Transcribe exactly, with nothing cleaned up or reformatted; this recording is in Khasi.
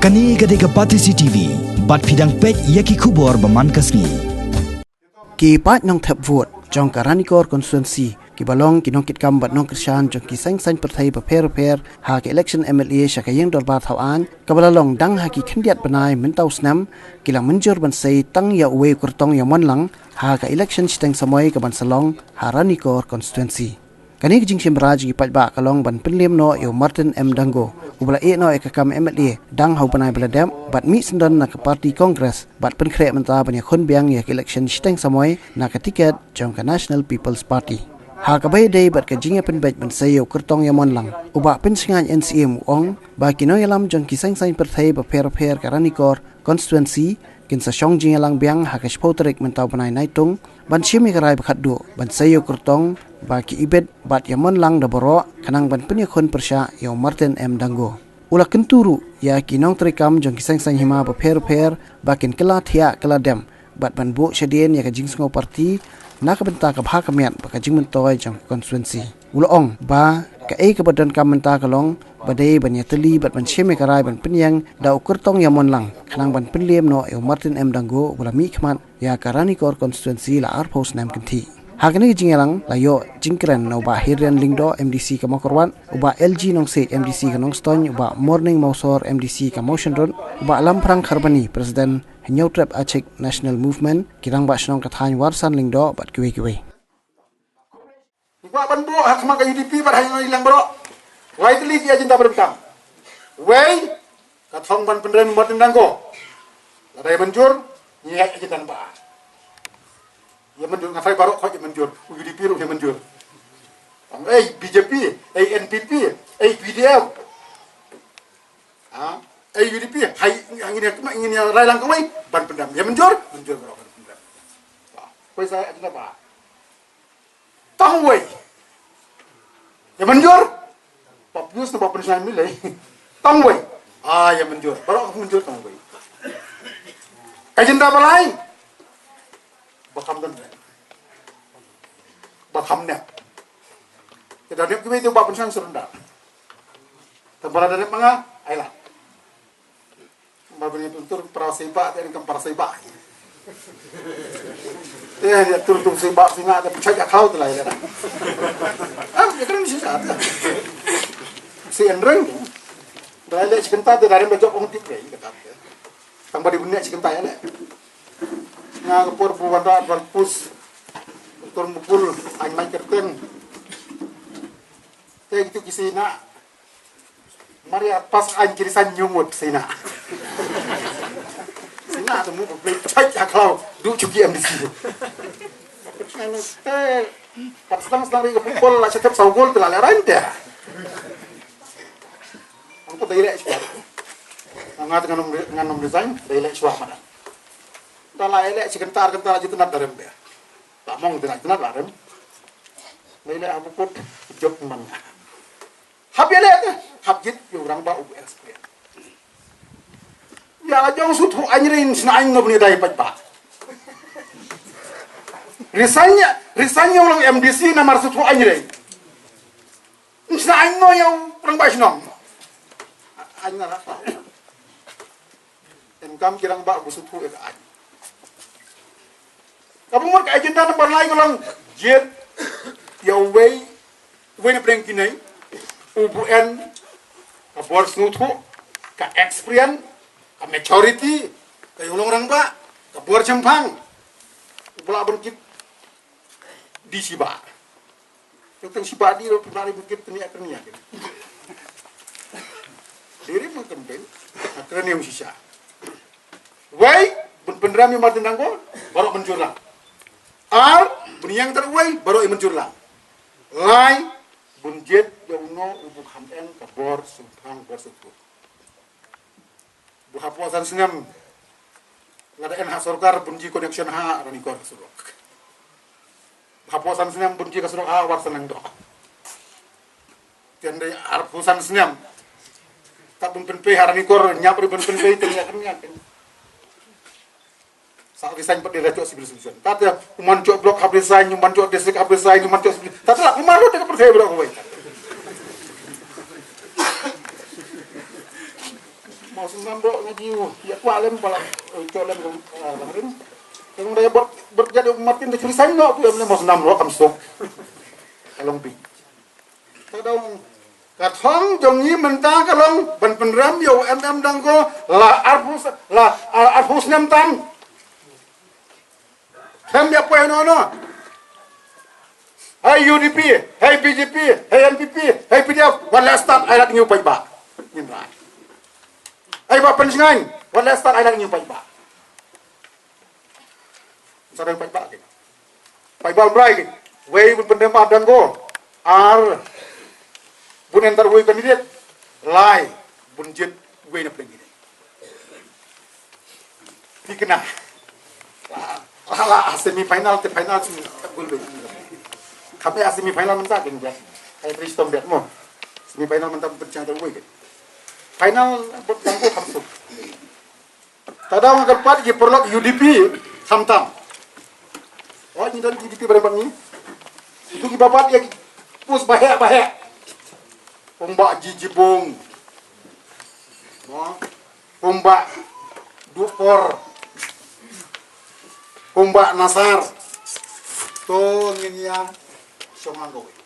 Kane ka dei ka Batesi T V, bad phi dang peit ïa ki khubor ba man ka sngi. Ki paid nongthep vote jong ka Ranikor constituency, kiba long ki nongkitkam bad nongkyrshan jong ki seng saiñ pyrthei bapher bapher ha ka election M L A sha ka ïing dorbar thaw aiñ, kaba la long dang ha ki khyndiat bnai mynta u snem, ki la mynjur ban sei tang ïa uwei u kyrtong ïamonlang ha ka election shiteng samoi kaban sa long ha Ranikor constituency. Kane ka jingshim bynta jong ki paidbah ka long ban pynliem noh ïa u Martin M Dango, uba la ïeh noh ïa ka kam M L A dang ha u bnai ba la dep, bad mih syndon na ka party Congress, bad pynkhreh mynta ban ïakhun biang ïa ka election shiteng samoi na ka tiket jong ka National People's Party. Ha kaba ïadei bad ka jingïapynbeit ban sei ïa u kyrtong ïamonlang, u Bah Pynsngaid N C M u ong ba ki nongïalam jong ki seng saiñ pyrthei bapher bapher ka Ranikor constituency kin sa shong jingïalang biang ha ka shiphew tarik mynta u bnai Naitung, ban shim ïa ka rai ba khatduh ban sei ïa u kyrtong ba ki ibit bad ïamonlang da baroh, khnang ban pynïakhun pyrshah ïa u Martin M Dango. U la kyntu ruh ïa ki nongtrei kam jong ki seng saiñ hima bapher bapher ba kin kylla thiah kylla dem, bad ban buh shadien ïa ka jingsngew party na ka bynta ka bha ka miat bad ka jingmyntoi jong ka constituency. U la ong ba kaei kaba donkam mynta ka long ba dei ban ïatylli bad ban shim ïa ka rai ban pynïeng da u kyrtong ïamonlang, khnang ban pynliem noh ïa u Martin M Dango, uba la mihkhmat ïa ka Ranikor constituency la arphew snem kynthih. Ha kane ka jingïalang la ïoh jingkren na u Bah Hirian Lyngdoh, M D C ka Mawkyrwat, u Bah L G Nongsiej, M D C ka Nongstoiñ, u Bah Morning Mawsor, M D C ka Mawshynrut, u Bah Lamphrang Kharbani, President Hynñiewtrep Achik National Movement, ki rangbah shnong ka thaiñ Warsan Lyngdoh bad kiwei kiwei. Ngi kwah ban buh ha khmat ka U D P bad ha ïing ha ïing baroh. Lai tylli ki agenda ba donkam. Wei, ka thong ban pynrem Martin Dango. Lada ïa mynjur, ngi ïa agenda ba. Ïa mynjur, nga phai baroh khoit ïa mynjur. U D P ruh ïa mynjur. Tang ei B J P, ei N P P, ei P D F. Ha? Ei U D P, hai, ngin ïa, ngin ïa rai lang kawei ban pynrem. Ïa mynjur, mynjur baroh ban pynrem. Wei sa agenda ba. Tang wei. Ïa mynjur. Ba Pius na ba Pynsngaid Milei. Tang wei. Ah, ïa mynjur. Baroh ka mynjur tang wei. Ka agenda ba lai. Ba kham don. Ba kham ne. Te da nep kiwei te ba Pynsngaid surrender. Te ba la da nep ma nga, ai la. Ba bini tur tur para sibak, te kam para sibak. Te ni tur tur sibak singa te pechak ya kau te lai le. Am, ya kan si sa. Si enreng. Dai le chicken ta te dai le jok ong tip le, kata. Tang ba di bunyi chicken ta ya le. Nga ka por bu wanda dal pus. Tur mukul, ai mai kerteng. Te gitu kisi na. Maria pas an kiri san nyungut sina. Sina tu mu play chai ya klau du chuki M D C. Te pas lang lang ri ka pukul la chetep saugol te la le ran te. Ang ko dai le chwa. Nga te nganom nganom resign dai le chwa mana. Da la le chi kentar kentar ji tenat darem be. Ta mong tenat tenat darem. Dai le abu put jok man. Hap ïaleh te, hap jied ïa u rangbah uba experience. Ïa la jong suthu aiñ rei sna aiñ no bni dai paidbah. Resign ïa, resign ïa u long M D C namar suthu aiñ rei. Sna aiñ no ïa u rangbah shnong. Aiñ na rata. Em kam ki rangbah ba suthu ïa ka aiñ. Kaba mut ka agenda number lai ka long jied ïa uwei, uwei na pdeng kine, u buh en ka bor sngewthuh, ka experience, ka maturity, ka ïalong rangbah, ka bor chemphang. U ba lah ban kit di sibah. Tang sibah di ro pynlari bukit tenia tenia. Diri mengkembing, akhirnya yang sisa. Wei, bun pynrem ïa Martin Dangor, baroh mynjur lang. Ar, bun ïeng tar wei, baroh ïa mynjur lang. Lai, bun jied ïa uno u buk ham eng ka bor sumphang bor sumphang. Bu hapoh san snem. Lada en ha sorkar bun ji connection ha Ranikor ka surok. Hapoh san snem bun ji ka surok ha Warsan Lyngdoh. Tian dei arphew san snem. Kat bun pynpei ha Ranikor nyap ri bun pynpei teng ïa kan ïa kan. Sa ki sain pat dei la chok civil solution. Kat ya uman chok block hap design, uman chok district hap design, uman chok civil. Kat la uman lut ka pyrthei bro ko wai. Mawsynram ruh nga ju ïa kwah lem ba la, eh, cok lem ka, ah, Langrim. Ka long da ïa bor, bor jait ïa u Martin da churi saiñ noh, tu em lem Mawsynram ruh kam suk. Ka long phi. Ka dang ka thong jong ngi mynta ka long ban pynrem ïa u M M Dangko la arphew, la, ah, arphew snem tam. Khlem ïa poi noh noh. Hai U D P, hai B J P, hai N P P, hai P D F, wat leh stad ai lad ngi u paidbah. Ngin rai. Ai ba pynshngaiñ, wat leh stad ai lad ngi u paidbah. Sa dang paidbah ki. Paidbah um rai ki. Wei bun pynrem ar dang ko. Ar bun enter wei candidate. Lai bun jied wei na pdeng ki. Tikna. La, la, la, semi final te final semi gol be. Kami a semi final mynta kin be. Ai tri stom be mo. Semi final mynta pun chang te wei. Final bot dang ko kamsuk. Tada nga kyrpad ki paralok U D P khamtam. Oh, ngi don U D P bareng bad ngi. Itu ki babat ïa ki pus bahek bahek. Kumba Jijibung. Mo. Kumba Dukor. Kumba Nasar. To ngin ïa shong lang kawei.